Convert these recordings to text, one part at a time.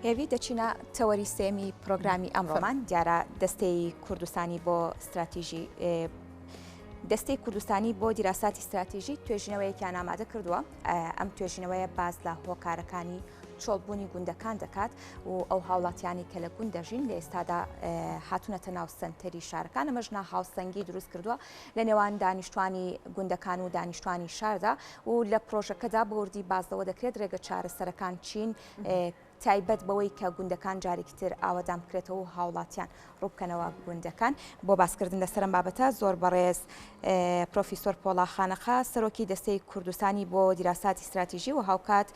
هێوی دەچینە تەوەری سێمی پرۆگرامی ئەمڕۆمان دیارە دەستەی کوردستانی بۆ ستراتیژی دەستەی کوردستانی بۆ دیراساتی ستراتیژی توێژینەوەیەکیان ئامادە کردووە ئەم توێژینەوەیە باس لە هۆکارەکانی چۆڵبوونی گوندەکان دەکات و ئەو هاوڵاتیانی کە لە گوند دەژین لە ئێستادا هاتوونەتە ناو سنتەری شارەکان ئەمەش ناهاوسەنگی دروست کردووە لە نێوان دانیشتوانی گوندەکان و دانیشتوانی شاردا و لە پرۆژەکەدا بەوردی باس لەوە دەکرێت رێگە چارەسەرەکان چین تایبەت بەوەی کە گوندەکان جارێکی تر ئاوەدان بکرێتەوە و هاوڵاتیان ڕووبکەنەوە گوندەکان. بۆ باسکردن لەسەر ئەم بابەتە زۆر بەڕێز پرۆفیسۆر پۆڵا خانەقا سەرۆکی دەستەی کوردستانی بۆ دیراساتی ستراتیژی و هاوکات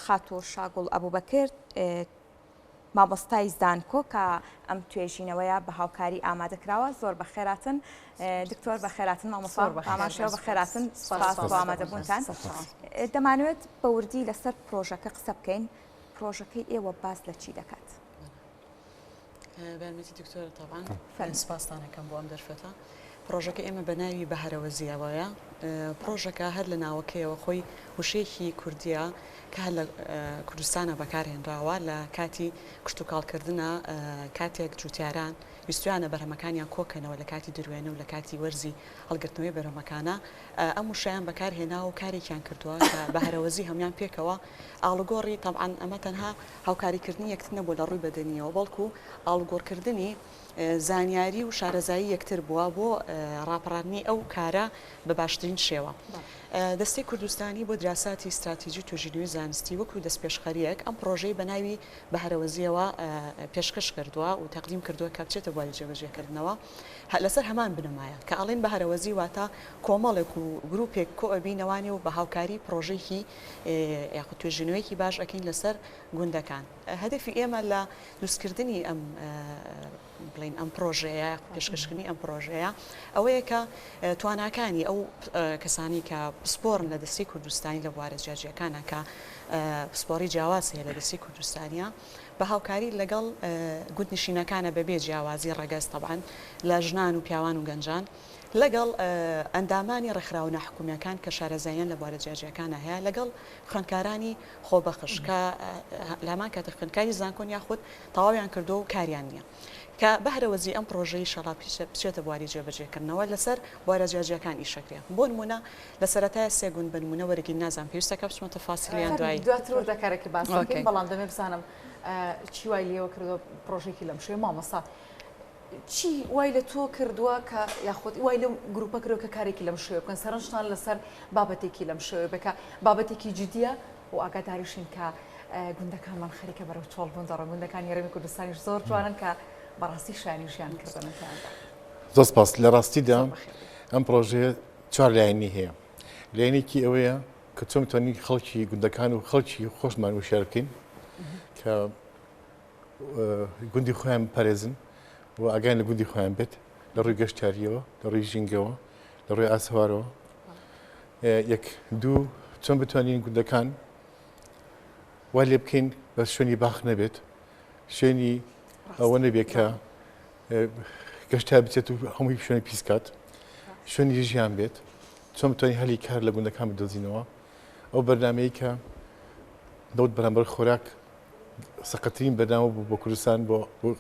خاتوو شاگوڵ ئەبوبەکر مامۆستای زانکۆ کە ئەم توێژینەوەیە بە هاوکاری ئامادە کراوە. زۆر بەخێراتن دکتۆر، بەخێراتن مامۆستا ئاماژەوە، بەخێراتن، سپاس بۆ ئامادەبوونتان. دەمانەوێت بە وردی لەسەر پرۆژەکە قسە بکەین، پرۆژەکەی ئێوە باس لە چی دەکات؟ بە یارمەتی دکتۆرە تەبعەن سپاستان ئەکەم بۆ ئەم دەرفەتە. پرۆژەکە ئێمە بە ناوی بەهەرەوەزییەوەیە. پرۆژەکە هەر لە ناوەکەیەوە خۆی وشەیەکی کوردییە کە هەر لە کوردستانە بەکارهێنراوە لە کاتی کشتوکاڵکردنا کاتێک جوتیاران ویستویانە بەرهەمەکانیان کۆکەنەوە لە کاتی دروێنە و لە کاتی وەرزی هەڵگرتنەوەی بەرهەمەکانە ئەم وشەیان بەکار هێناوە و کارێکیان کردووە کە بە هەرەوەزی هەموان پێکەوە ئاڵوگۆڕی تەبعەن ئەمە تەنها هاوکاریکردنی یەکتر نەبووە لە ڕووی بەدەنییەوە بەڵکو ئاڵوگۆڕکردنی زانیاری و شارەزایی یەکتر بووە بۆ ڕاپەڕاندنی ئەو کارە بە باشترین شێوە. دەستەی کوردستانی بۆ دراساتی ستراتیجی و توێژینەوەی زانستی وەکو دەستپێشخەرییەک ئەم پڕۆژەی بە ناوی بە هەرەوەزییەوە پێشکەش کردووە و تەقدیم کردووە کە بچێتە بواری جێبەجێکردنەوە لەسەر هەمان بنەمایە کە ئەڵێن بە هەرەوەزی واتە کۆمەڵێک و گروپێک کۆ ئەبینەوانێ و بە هاوکاری پڕۆژەیەکی یاخود توێژینەوەیەکی باش ئەکەین لەسەر گوندەکان. هەدەفی ئێمە لە دروستکردنی ئەم بڵێین ئەم پرۆژەیە پێشکەشکردنی ئەم پرۆژەیە ئەوەیە کە تواناکانی ئەو کەسانی کە پسپۆرن لە دەستی کوردستانی لە بوارە جیاجیەکانە کە پسپۆری جیاواز هەیە لە دەستی کوردستانیە بە هاوکاری لەگەڵ گوندنشینەکانە بەبێ جیاوازی ڕەگەز تەبعەن لە ژنان و پیاوان و گەنجان لەگەڵ ئەندامانی ڕێکخراوە ناحکومییەکان کە شارەزاییان لە بوارە جیاجیاکانا هەیە، لەگەڵ خوێندکارانی خۆبەخش کە لە هەمان کاتە خوێندکاری زانکۆن یاخود تەواویان کردووە و کاریان نییە کە بەهرەوەزی ئەم پڕۆژەی ئیشەڵا بچێتە بواری جێبەجێکردنەوە لەسەر بوارە جیاجیاکان ئیشەکرێ بۆ نموونە لە سەرەتای سێ گوند بە نموونە وەرگین نازانم پێویستە کە بچمە تەفاسیل یان دوایی دواتر وردەکارێکی باس دەکەین بەڵام دەمێ بزانم چی وای لێوە کردووە پڕۆژێکی لەم شێوەیە مامۆستا چی وای لە تۆ کردووە کە یاخود وای لەو گروپە کردووە کە کارێکی لەم شێوەیە بکەن سەرنجتان لەسەر بابەتێکی لەم شێوەیە بێ کە بابەتێکی جدیە و ئاگاداریشین کە گوندەکانمان خەریکە بەرەو چۆڵ بوون دەڕۆن گوندەکانی هەرێمی کوردستانیش زۆر جوانن کە بەڕاستی شایانی ژیان کردنن تیاندا. زۆر سپاس. لە ڕاستیدا ئەم پڕۆژەیە چوار لایەنی هەیە. لایەنێکی ئەوەیە کە چۆن بتوانین خەڵکی گوندەکان و خەڵکی خۆشمان وشیار بکەین کە گوندی خۆیان بپارێزن و ئاگایان لە گوندی خۆیان بێت لە ڕووی گەشتیاریەوە لە ڕووی ژینگەوە لە ڕووی ئاسەوارەوە یەک دوو چۆن بتوانین گوندەکان وا لێ بکەین بە شوێنی باخ نەبێت شوێنی ئەوە نەبێت کە گەشتیا بچێت و هەمووی شوێنی پیسکات شوێنی ژیان بێت چۆن بتوانین هەلی کار لە گوندەکان بدۆزینەوە ئەو بەرنمەیە کە نەوت بەرامبەر خۆراک سەقەترین بەرنامە بوو بۆ کوردستان بۆ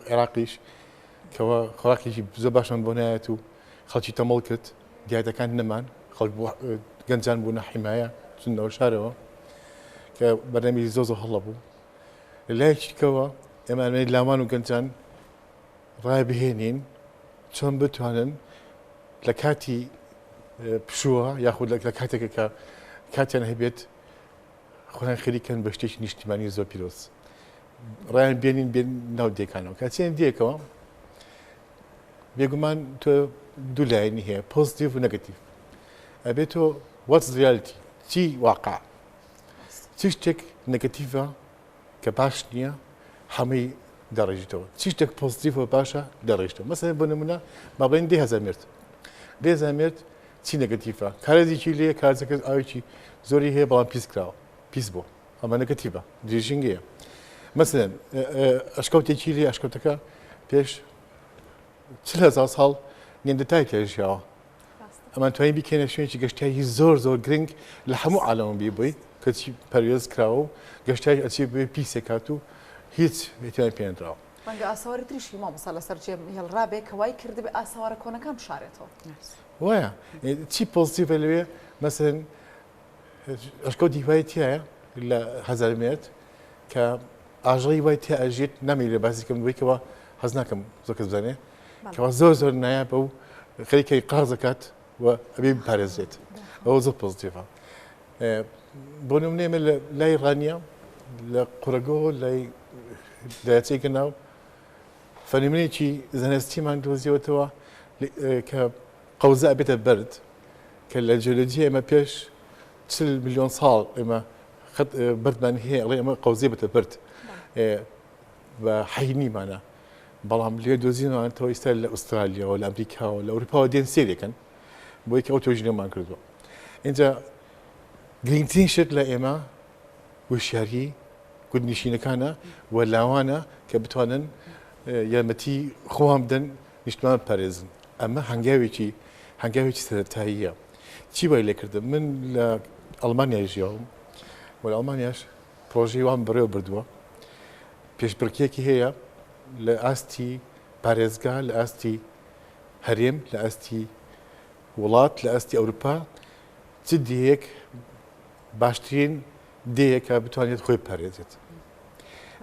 عێراقیش کەوا خۆراکێکی زۆر باشمان بۆ نایەت و خەڵکی تەمەڵ کرد دیاتەکان نەمان خەڵک گەنجان بوونە حیمایە چونەوە شارەوە کە بەرنامەی زۆ زۆر هەڵە بوو لە لایەکی کەوە ئێمە لاوان و گەنجان ڕایبهێنین چۆن بتوانن لە کاتی پشووە یاخود لە کاتێکە کە کاتیان هەبێت خۆیان خەریکن بە شتێکی نیشتیمانی زۆر پیرۆز ڕایان بێنین بێن ناو دێکانەوە کاتیان دێکەوە بێگومان تۆ دوو لایەنی هەیە positive و negative ئەبێت تۆ what's reality چی واقع چ شتێک negative ە کە باش نییە هەمووی دەڕێژیتەوە چی شتێک positive ە باشە دەڕێژیتەوە مەسەلەن بۆ نمونە با بڵێین دێ هەزار مێرد دێ هەزار مێرد چی negative ە کارێزێکی لێ کارزەکە ئاوێکی زۆری هەیە بەڵام پیس کراوە پیس بوو ئەمە negative ە دژینگەیە مەسەلەن ئەشکەوتێکی لێ ئەشکەوتەکە پێش 40 هەزار ساڵ نیاندرتای تیا ژیاوە ئەمان توانین بیکەینە شوێنێکی گەشتیاری زۆر زۆر گرنگ لە هەموو عالەمە بی بووی کەچی پەروێز کراوە و گەشتیاری ئەچێ بێ پیسێکات و هیچ ئیهتیمامی پێ نەدراوە. ڕەنگە ئاسەواری تریشی مامۆستا لەسەر جێ هێڵرابێ کە وای کردبێ ئاسەوارە کۆنەکان بشارێتەوە. وایە چی پۆزتیڤە لەوێ مەسەلەن ئەشکەوتی وای تایە لە هەزارمێرد کە ئاژەڵی وای تیا ئەژیت نامیلێ باسی کەم بوویکەوە حەز ناکەم زۆر کەس بزانێ کەوا زۆر زۆر نایابە و خەریکەی قاز دەکات و ئەبێ بپارێزرێت ئەوە زۆر پۆزتیڤە بۆ نمونە ئێمە لە لای ڕانیە لە قورەگۆ لای دەریاچەی گەناو فەنیمنێکی زانستیمان دۆزیەوەتەوە کە قەوزە ئەبێتە بەرد کە لە جیۆلۆجی ئێمە پێش 40 میلیۆن ساڵ ئێمە خەت بەردمان هەیە ئەڵێ ئەمە قەوزەی بێتە بەرد بە حەینیمانە بەڵام لێ دۆزینەوەتەوە ئیستا لە ئوسترالیاوە لە ئەمریکاوە لە ئەوروپاوە دێن سێرێکن بۆی کە ئەو توێژینەوەمان کردووە اینجا گرنگترین شت لە ئێمە هۆشیاری گوندنشینەکانە و لاوانە کە بتوانن یارمەتی خۆیان بدەن نیشتمان بپارێزن ئەمە هەنگاوێکی هەنگاوێکی سەرەتاییە چی وای لێکردم من لە ئەڵمانیا ژیاوم و لە ئەڵمانیاش پرۆژەی وام بەڕێوە بردووە پێشبڕکێکی هەیە لە ئاستی پارێزگا لە ئاستی هەرێم لە ئاستی وڵات لە ئاستی ئەوروپا چ دێیەک باشترین دێیەکە بتوانێت خۆی بپارێزێت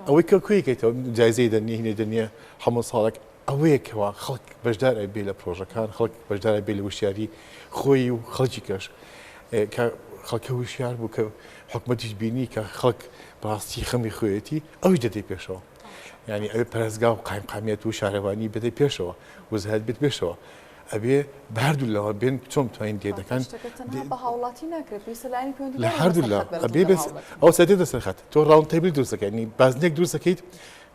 ئەوەی کە کوێکەیتەوە جایزەی دەنیە هینێ دەنیە هەموو ساڵێک ئەوەیە کەوا خەڵک بەشدار ئەبێ لە پرۆژەکان خەڵک بەشدار ئەبێ لە وشیاری خۆی و خەڵکی کەش کە خەڵکە وشیار بوو کە حکومەتیش بینی کە خەڵک بەڕاستی خەمی خۆیەتی ئەویش دەدەی پێشەوە یعنی ئەوێ پەرستگا و قایمقامیەت و شارەوانی بێتە پێشەوە وەزارەت بێت پێشەوە ئەبێ بە هەردوو لاوە بێن چۆن بتوانین دێدەکان تەنها بە هاوڵاتی ناکرێت پێویستە لایەنی پەیوەندیدار لە هەردوو لا ئەبێ بێت ئەو سەر دێتە سەر خەت تۆ round table دروست دەکەیت یعنی بازنێک دروست دەکەیت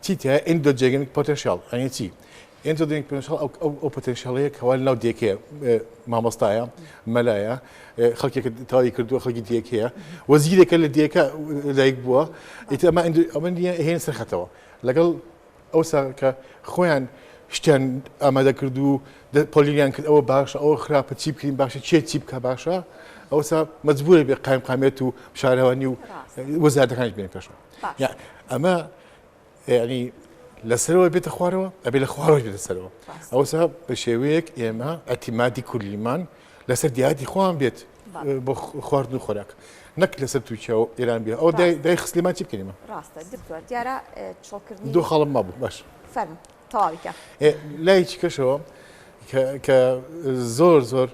چی تایە endogenic potential یعنی چی endogenic potential ئەو ئەو ئەو پۆتێنشیاڵەیە کەوا لەناو دێکەیە مامۆستایە مەلایە خەڵکێک تەواوی کردووە خەڵکی دێکەیە وەزیرێکە لە دێکە لایک بووە ئیتر ئەمە ئەمە نییە هێن سەر خەتەوە لەگەڵ ئەوسا کە خۆیان شتیان ئامادە کرد و پۆلینیان کرد ئەوە باشە ئەوە خراپە چی بکەین باشە چێ چی بکە باشە ئەوسا مەجبورە بێ قایم قامێت و شارەوانی و وەزارەتەکانیش بێن پێشەوە ئەمە یعنی لەسەرەوە بێتە خوارەوە ئەبێ لە خوارەوە بێتە سەرەوە ئەوسا بە شێوەیەک ئێمە ئەتیمادی کولیمان لەسەر دیاتی خۆیان بێت بۆ خواردن و خۆراک نەک لەسەر تورکیا و ئێران بێ ئەو دای خسلیمان چی بکەینمە ڕاستە دکتۆر دیارە چۆڵکردنی دوو خاڵم مابوو باش فەرموو تەواوی کە لای چیکەشەوە کە زۆر زۆر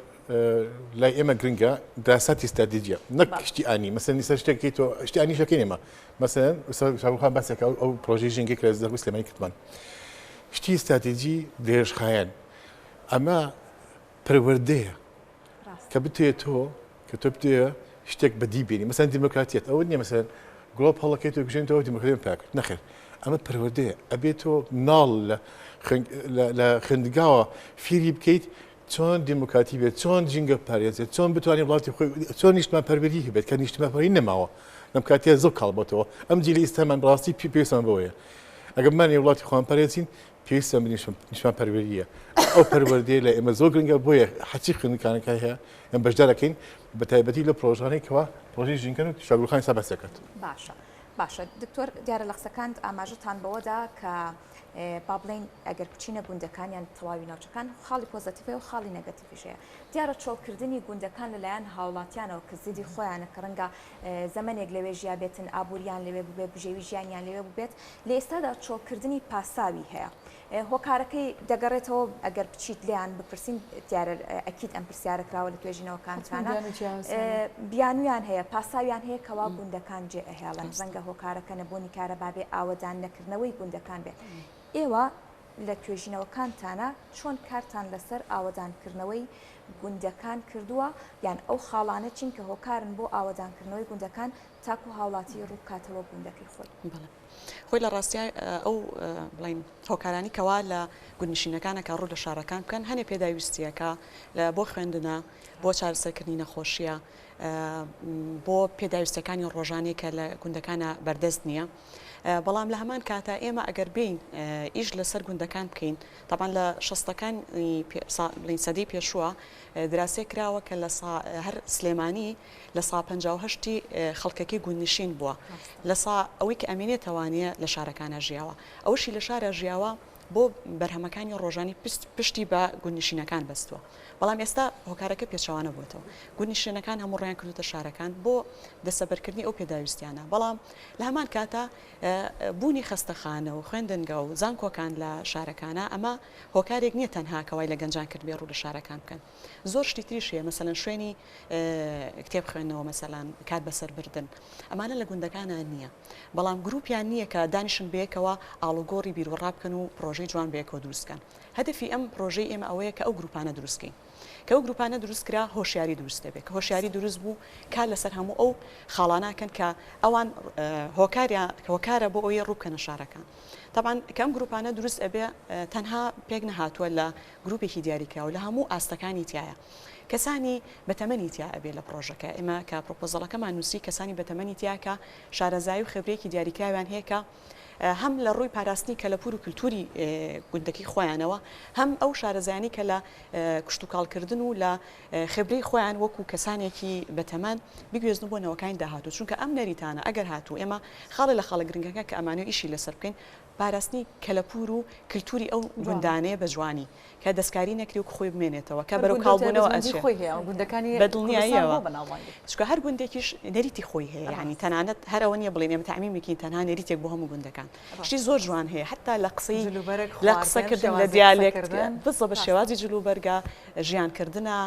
لای ئێمە گرنگە دراساتی استراتیجیە نەک شتی ئانی مەسەن نیسە شتێکی تۆ شتی ئانی شەکەین ئێمە مەسەن شاروخان باسێکە ئەو پرۆژەی ژینگەی کە لە زەرگوی سلێمانی کردمان شتی استراتیجی درێژخایەن ئەمە پەروەردەیە کە بتەوێت تۆ کە تۆ بتەوێت شتێک بەدی بێنی مەسەن دیموکراتیەت ئەوە نییە مەسەن گڵۆپ هەڵەکەیت و بژێنیتەوە دیموکراتیەت پیا کرد نەخێر ئەمە پەروەردەیە ئەبێت تۆ مناڵ لە خوێندگاوە فێری بکەیت چۆن دیموکراتی بێت چۆن ژینگە پارێزێت چۆن بتوانێت وڵاتی خۆی چۆن نیشتمان پەروەری هەبێت کە نیشتمان پەروەری نەماوە لەم کاتەیە زۆر کاڵ بۆتەوە ئەم جیلی ئیستامان ڕاستی پێویستمان بەوەیە ئەگەر بمانەوێت وڵاتی خۆمان پارێزین پێویستە نیشتمان پەروەریە ئەو پەروەردەیە لە ئێمە زۆر گرنگە بۆیە هەرچی خوێندکارەکە هەیە ئێمە بەشدارەکەین بە تایبەتی لە پرۆژانەی کەوا پرۆژەی ژینگەن و شاگوڵخانی سا باسی دەکات. باشە باشە دکتۆر دیارە لە قسەکانت ئاماژەتان بەوەدا کە با بڵێین ئەگەر بچینە گوندەکان یان تەواوی ناوچەکان خاڵی پۆزەتیڤ هەیە و خاڵی نێگەتیڤیش هەیە دیارە چۆڵکردنی گوندەکان لەلایەن هاوڵاتیانەوە کە زیدی خۆیانە کە ڕەنگە زەمەنێک لەوێ ژیابێتن، ئابووریان لەوێ بووبێت، بژێوی ژیانیان لەوێ بووبێت، لە ئێستادا چۆڵکردنی پاساوی هەیە. هۆکارەکەی دەگەڕێتەوە ئەگەر بچیت لێیان بپرسین، دیارە ئەکید ئەم پرسیارە کراوە لە توێژینەوەکانتانە، بیانوویان هەیە، پاساویان هەیە کەوا گوندەکان جێ ئەهێڵن، ڕەنگە هۆکارەکە نەبوونی کارەبا بێ، ئاوەدان نەکردنەوەی گوندەکان بێت. ئێوە لە توێژینەوەکانتانا چۆن کارتان لەسەر ئاوەدانکردنەوەی گوندەکان کردووە یان ئەو خاڵانە چین کە هۆکارن بۆ ئاوەدانکردنەوەی گوندەکان تاکو هاوڵاتی ڕووبکاتەوە گوندەکەی خۆی؟ بەڵێ خۆی لە ڕاستیا ئەو بڵین هۆکارانی کەوا لە گوندنشینەکانە کە ڕوو لە شارەکان بکەن هەنێ پێداویستیەکە بۆ خوێندنە بۆ چارەسەرکردنی نەخۆشیە بۆ پێداویستەکانی ڕۆژانەی کە لە گوندەکانە بەردەست نییە. بەڵام لە هەمان کاتا ئێمە ئەگەر بێین ئیش لەسەر گوندەکان بکەین تەبعەن لە شەستەکانی بڵێین سەدەی پێشووە دراسەیەک کراوە کە لە سا هەر سلێمانی لە سا 58 ی خەڵکەکەی گوندنشین بووە لە سا ئەوەی کە ئەمێنێتەوانیە لە شارەکانە ژیاوە ئەوەشی لە شارە ژیاوە بۆ بەرهەمەکانی ڕۆژانی پشتی بە گوندنشینەکان بەستووە بەڵام ئێستا هۆکارەکە پێچەوانە بووەتەوە گوندنشینەکان هەموو ڕویان کردوتە شارەکان بۆ دەسەبەرکردنی ئەو پێداویستیانە بەڵام لە هەمان کاتا بوونی خەستەخانە و خوێندنگە و زانکۆکان لە شارەکانا ئەمە هۆکارێک نییە تەنها کە وای لە گەنجان کردبێ ڕوو لە شارەکان بکەن زۆر شتی تریش هەیە مەسەلەن شوێنی کتێب خوێندنەوە مەسەلەن کات بەسەر بردن ئەمانە لە گوندەکانا نییە بەڵام گروپیان نییە کە دانیشن بەیەکەوە ئاڵوگۆڕی بیروڕا بکەن و پڕۆژەی جوان بەیەکەوە دروست بکەن هەدەفی ئەم پڕۆژەی ئێمە ئەوەیە کە ئەو گروپانە دروست کەین. کە ئەو گروپانە دروست کرا هۆشیاری دروست دەبێت، کە هۆشیاری دروست بوو کار لەسەر هەموو ئەو خاڵانە ئەکەن کە ئەوان هۆکاریان هۆکارە بۆ ئەوەی ڕووبکەنە شارەکان. تەبعەن کە ئەم گروپانە دروست ئەبێ تەنها پێک نەهاتووە لە گروپێکی دیاریکراو لە هەموو ئاستەکانی تیایە. کەسانی بەتەمەنی تیا ئەبێ لە پڕۆژەکە ئێمە کە پرۆپۆزەڵەکەمان نووسی کەسانی بەتەمەنی تیا کە شارەزایی و خبرەیەکی دیاریکراویان هەیە کە هەم لە ڕووی پاراستنی کەلەپوور و کلتوری گوندەکەی خۆیانەوە، هەم ئەو شارەزایانەی کە لە کشتوکاڵکردن و لە خبرەی خۆیان وەکو کەسانێکی بەتەمەن بگوێزن بۆ نەوەکانی داهاتوو، چونکە ئەم نەریتانە ئەگەر هاتوو ئێمە خاڵێ لە خاڵە گرنگەکان کە ئەمانەوێ ئیشی لەسەر بکەین پاراستنی کەلەپوور و کلتوری ئەو گوندانەیە بە جوانی کە دەستکاری نەکرێ و خۆی بمێنێتەوە کە بەرەو کاڵبوونەوە ئەچێ بە دڵنیاییەوە چونکە هەر گوندێکیش نەریتی خۆی هەیە یانی تەنانەت هەر ئەوە نییە بڵێین ئێمە تەعمیمێکین تەنها نەریتێک بۆ هەموو گوندەکان شتی زۆر جوان هەیە حتا لە قسەی لە قسەکردن لە دیالێکت بزە بە شێوازی جلوبەرگە ژیانکردنە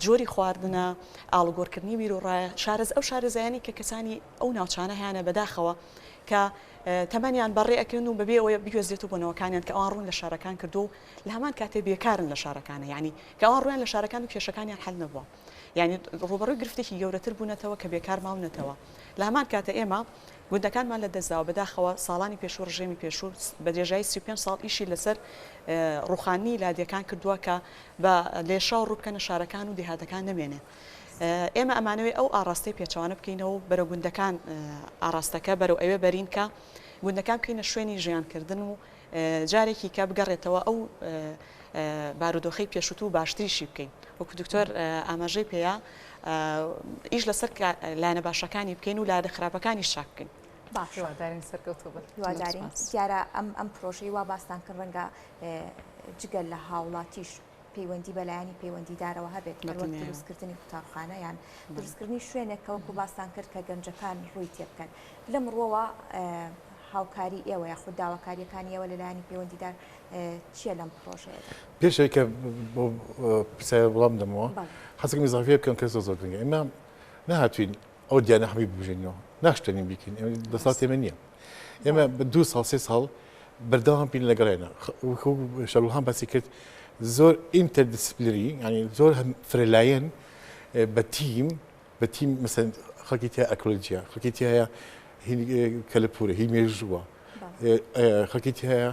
جۆری خواردنە ئاڵوگۆڕکردنی بیروڕایە شارەز ئەو شارەزایانی کە کەسانی ئەو ناوچانە هەیانە بەداخەوە کە تەمەنیان بەڕێ ئەکەن و بەبێ ئەوەی بگوێزرێتەوە بۆ نەوەکانیان کە ئەوان ڕوون لە شارەکان کردووە و لە هەمان کاتێ بێکارن لە شارەکانە یانی کە ئەوان ڕوویان لە شارەکان و کێشەکانیان حەل نەبووە یانی ڕووبەڕووی گرفتێکی گەورەتر بوونەتەوە کە بێکار ماونەتەوە لە هەمان کاتە ئێمە گوندەکانمان لە دەستداوە بەداخەوە ساڵانی پێشوو ڕژێمی پێشوو بە درێژایی 35 ساڵ ئیشی لەسەر ڕوخاندنی لادێکان کردووە کە بە لێشاو ڕووبکەنە شارەکان و دێهاتەکان نەمێنێ ئێمە ئەمانەوێ ئەو ئاڕاستەی پێچەوانە بکەینەوە و بەرەو گوندەکان ئاڕاستەکە بەرەو ئەوێ بەرین کە گوندەکان بکەینە شوێنی ژیانکردن و جارێکی کە بگەڕێتەوە ئەو بارودۆخەی پێشووتر و باشتریشی بکەین وەکو دکتۆر ئاماژەی پێیا ئیش لەسەر لایەنە باشەکانی بکەین و لایەنە خراپەکانیش چاک بکەین. باش هیوادارین سەرکەوتوو بن. هیوادارین. دیارە ئەم ئەم پرۆژەی وا باستان کرد ڕەنگە جگە لە هاوڵاتیش پەیوەندی بە لایەنی پەیوەندیدارەوە هەبێت هەروەک دروستکردنی قوتابخانە یان دروستکردنی شوێنێک کە وەکو باستان کرد کە گەنجەکان ڕووی تێبکەن لەم ڕووەوە هاوکاری ئێوە یاخود داواکاریەکانی ئێوە لە لایەنی پەیوەندیدار چییە لەم پرۆژەیەدا؟ پێش ئەوەی کە بۆ پرسیارە وڵام دەمەوە حەزەکەم ئیزافیە بکەم کە زۆر زۆر گرنگە ئێمە نەهاتوین ئەو دیانە هەمووی ببژێنەوە ناشتوانین بیکەین ئێمە دەسەڵاتی ئێمە نییە ئێمە بە دوو ساڵ سێ ساڵ بەردەوام بین لەگەڵیانە شەروهان باسی کرد زۆر interdisciplinary یعنی زۆر فرەلایەن بە تیم بە تیم مەسەن خەڵکی تیا ئەکۆلۆجیە خەڵکی تیایە کەلەپوورە هی مێژووە خەڵکی تیایە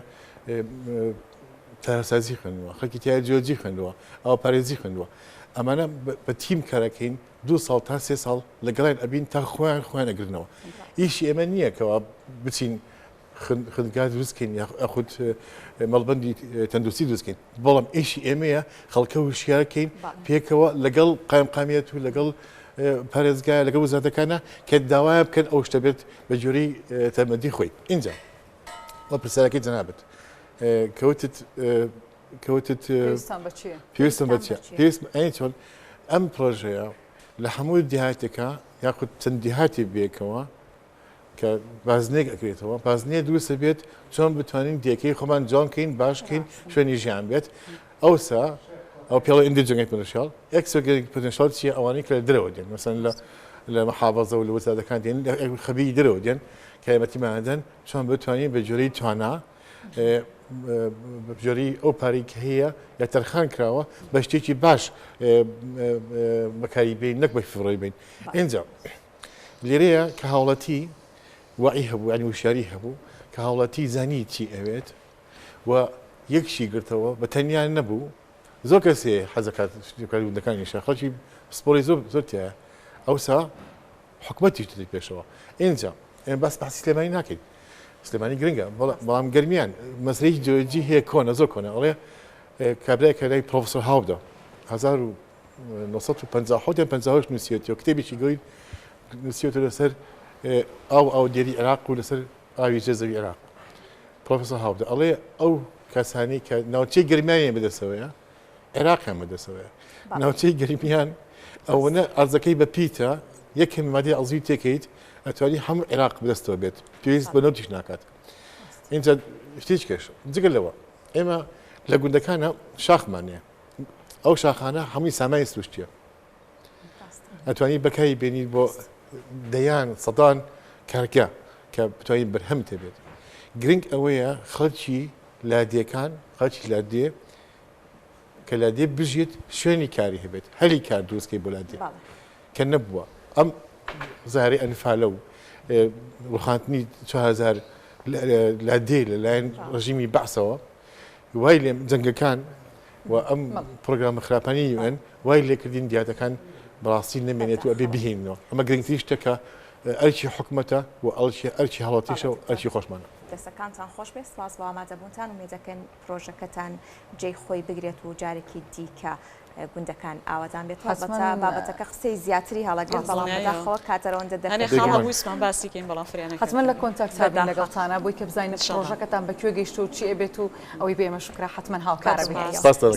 تارسازی خوێندووە خەڵکی تیایە جیۆلۆجی خوێندووە ئەوە پارێزی خوێندووە ئەمانە بە تیم کارەکەین دوو ساڵ تا سێ ساڵ لەگەڵیان ئەبین تا خۆیان خۆیان ئەگرنەوە ئیشی ئێمە نییە کەوا بچین خوێندگا دروست کەین یاخود مەڵبەندی تەندروستی دروست کەین بەڵام ئیشی ئێمەیە خەڵکە وشیار کەین پێکەوە لەگەڵ قایمقامیەت و لەگەڵ پارێزگای لەگەڵ وزارەتەکانە کە داوایە بکەن ئەو شتە بێت بە جۆری تەمەندی خۆی ئینجا وە پرسیارەکەی جەنابت کەوتت کەوتت پێویستم بە چیە پێویست ئەی چۆن ئەم پرۆژەیە لە هەموو دیهاتێکە یاخود چەند دیهاتی بێکەوە کە بازنەیەک ئەکرێتەوە بازنەیە دروستە بێت چۆن بتوانین دێکەی خۆمان جوان کەین باش کەین شوێنی ژیان بێت ئەوسا ئەو پێڵە endogenic potential exogenic potential چیە ئەوانەی کە لە دەرەوە دێن مەسەن لە لە محافظە و لە وەزارەتەکان دێن خەبیری دەرەوە دێن کە یارمەتیمان دەن چۆن بتوانین بە جۆرەی توانا بە جۆرەی ئەو پارەی کە هەیە یا تەرخان کراوە بە شتێکی باش بەکاری بین نەک بە فڕۆی بین ئینجا لێرەیە کە هاوڵاتی وەعی هەبوو یانی وشیاری هەبوو کە هاوڵاتی زانی چی ئەوێت و یەکشی گرتەوە بە تەنیا نەبوو زۆر کەس هەیە حەزەکات گوندەکانیشە خەڵکی پسپۆری زۆر زۆر تایە ئەوسا حکومەتیش دێتە پێشەوە ئینجا ئێمە باس باسی سلێمانی ناکەین. سلێمانی گرنگە بەڵام گەرمیان مەسەلەی جۆجی هەیە کۆنە زۆر کۆنە ئەڵێ کابرای کە لای پرۆفسۆر هاودا 1957 یان 58 نووسیەتەوە کتێبێکی گەورەی نووسیەتەوە لەسەر ئاو ئاودێری عێراق و لەسەر ئاوی ژێر زەوی عێراق پرۆفسۆر هاودا ئەڵێ ئەو کەسانی کە ناوچەی گەرمیانیان بەدەستەوەیە عێراقیان بەدەستەوەیە ناوچەی گەرمیان ئەوەنە ئەرزەکەی بە پیتە یەک کەمی مادەی عەزوی تێکەیت ئەتوانی هەموو عێراق بەدەستەوە بێت پێویست بە نەوتیش ناکات اینجا شتێک کەش جگە لەوە ئێمە لە گوندەکانە شاخمان نییە ئەو شاخانە هەمووی سامانی سروشتیە ئەتوانی بەکاری بێنیت بۆ دەیان سەدان کارگە کە بتوانین بەرهەم تێبێت گرنگ ئەوەیە خەڵکی لادێکان خەڵکی لادێ کە لادێ بژیت شوێنی کاری هەبێت هەلی کار دروستکەی بۆ لادێ کە نەبووە ئەم زاری ئەنفالە و ڕوخاندنی 4000 لادێ لەلایەن ڕژیمی بەعسەوە وای لێ جەنگەکان و ئەم پرۆگرامە خراپانی یوئێن وای لێکردین دیاتەکان بەڕاستی نەمێنێت و ئەبێ بهێنینەوە ئەمە گرنگترین شتە کە ئەرکی حکومەتە و ئەڵکی ئەرکی هاوڵاتیشە و ئەرکی خۆشمانە. دەستەکانتان خۆش بێت سپاس بۆ ئامادەبوونتان ئومێدەکەین پرۆژەکەتان جێی خۆی بگرێت و جارێکی دیکە گوندەکان ئاوەدان بێتەوە ئەڵبەتە بابەتەکە قسەی زیاتری هەڵەگرت بەڵام بەداخەوە کاتە رەوەندە دەرکەوت. هەنێ خاڵ هەبوو ویستمان باسی کەین بەڵام فریا نەکەوتین. حەتمەن لە contact بین لەگەڵتانا بۆی کە بزانین پڕۆژەکەتان بە کوێ گەیشتووە و چی ئەبێت و ئەوەی بۆ ئێمەش کرا حەتمەن هاوکارە بین.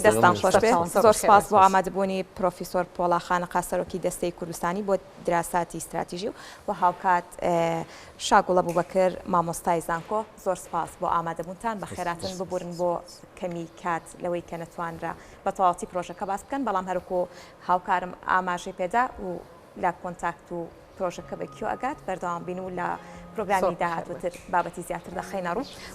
دەستان خۆش بێت. زۆر سپاس بۆ ئامادەبوونی پرۆفیسۆر پۆڵا خانەقا سەرۆکی دەستەی کوردستانی بۆ دراساتی ستراتیژی و هاوکات شاگوڵ ئەبوبەکر مامۆستای زانکۆ زۆر سپاس بۆ ئامادەبوونتان بەخێراتن ببورن بۆ کەمی کات لەوەی کە نەتوانرا بە تەواوەتی پرۆژەکە باس بکەن، بەڵام هەروەکو هاوکارم ئاماژەی پێدا و لە contact و پرۆژەکە بە کوێ ئەگات بەردەوام بین و لە پرۆگرامی داهاتووتر بابەتی زیاتر دەخەینە ڕوو.